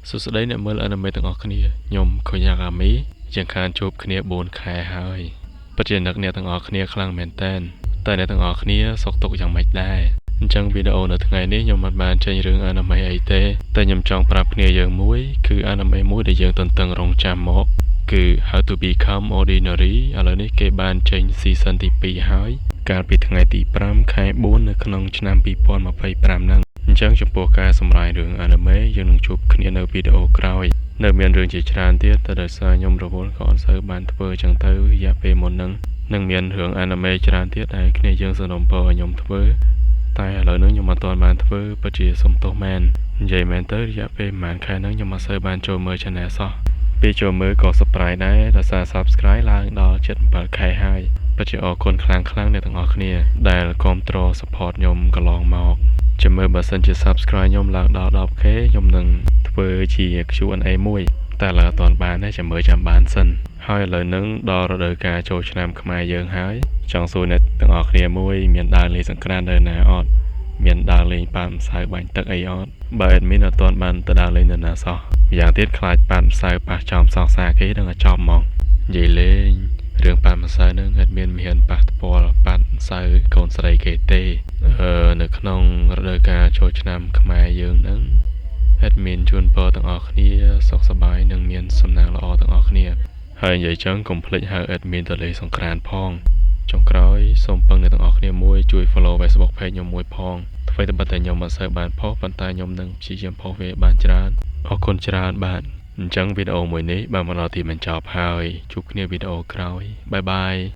សួស្តីអ្នកមើល anime ទាំងអស់គ្នាខ្ញុំខូយ៉ាកាមីជាងខានជួបគ្នា4ខែហើយពិតជានឹកអ្នកទាំងអស់គ្នាខ្លាំងមែនតើតែអ្នកទាំងអស់គ្នាសុខទុក្ខយ៉ាងម៉េចដែរអញ្ចឹងវីដេអូនៅថ្ងៃនេះខ្ញុំមិនបានចេញរឿង anime អីទេតែខ្ញុំចង់ប្រាប់គ្នាយើងមួយគឺ anime មួយដែលយើងទន្ទឹងរង់ចាំមកគឺ How to Become Ordinary ឥឡូវនេះគេបានចេញ season ទី2ហើយកាលពីថ្ងៃទី5ខែ4នៅក្នុងឆ្នាំ2025ហ្នឹងអញ្ចឹងចំពោះការសម្រាយរឿង anime យើងនឹងជួបគ្នានៅវីដេអូក្រោយនៅមានរឿងជាច្រើនទៀតតែដោយសារខ្ញុំរវល់ក៏អត់សូវបានធ្វើអញ្ចឹងទៅរយៈពេលមុនហ្នឹងនឹងមានរឿង anime ច្រើនទៀតដែលគ្នាយើងសំណូមពរឲ្យខ្ញុំធ្វើតែឥឡូវនេះខ្ញុំអត់ទាន់បានធ្វើពិតជាសុំទោសមែននិយាយមែនទៅរយៈពេលប្រហែលខែហ្នឹងខ្ញុំអត់សូវបានចូលមើល channel សោះពេលចូលមើលក៏ surprise ដែរដោយសារ subscribe ឡើងដល់ 7ខែហើយពិតជាអរគុណខ្លាំងៗអ្នកទាំងអស់គ្នាដែលគាំទ្រ support ខ្ញុំកន្លងមកចាំមើលបើសិនជា subscribe ខ្ញុំឡើងដល់ 10K ខ្ញុំនឹងធ្វើជា Q&A មួយតែឥឡូវអត់ទាន់បានទេចាំមើលចាំបានសិនហើយឥឡូវហ្នឹងដល់រដូវកាលចូលឆ្នាំខ្មែរយើងហើយចង់សួរអ្នកទាំងអស់គ្នាមួយមានដើរលេងសង្ក្រាន្តនៅណាអត់មានដើរលេងប៉ាម្សៅបាញ់ទឹកអីអត់បើ admin អត់ទាន់បានទៅដើរលេងនៅណាសោះម្យ៉ាងទៀតខ្លាចប៉ាម្សៅប៉ះចំសង្សារគេដឹងតែចប់ហ្មងនិយាយលេងរឿងប៉ាម្សៅហ្នឹង admin មិនហ៊ានប៉ះផ្ទាល់ប៉ាម្សៅកូនស្រីគេទេអឺនៅក្នុងរដូវកាលចូលឆ្នាំខ្មែរយើងហ្នឹង admin ជូនពរទាំងអស់គ្នាសុខសប្បាយនិងមានសំណាងល្អទាំងអស់គ្នាហើយនិយាយចឹងកុំភ្លេចហៅ admin ទៅលេងសង្ក្រាន្តផងចុងក្រោយសូមពឹងអ្នកទាំងអស់គ្នាមួយជួយ follow Facebook page ខ្ញុំមួយផងអ្វីត្បិតតែខ្ញុំមិនសូវបានផុសប៉ុន្តែខ្ញុំនឹងព្យាយាមផុសវាបានច្រើនអរគុណច្រើនបាទអញ្ចឹងវីដេអូមួយនេះបានមកដល់ទីបញ្ចប់ហើយជួបគ្នាវីដេអូក្រោយ bye bye.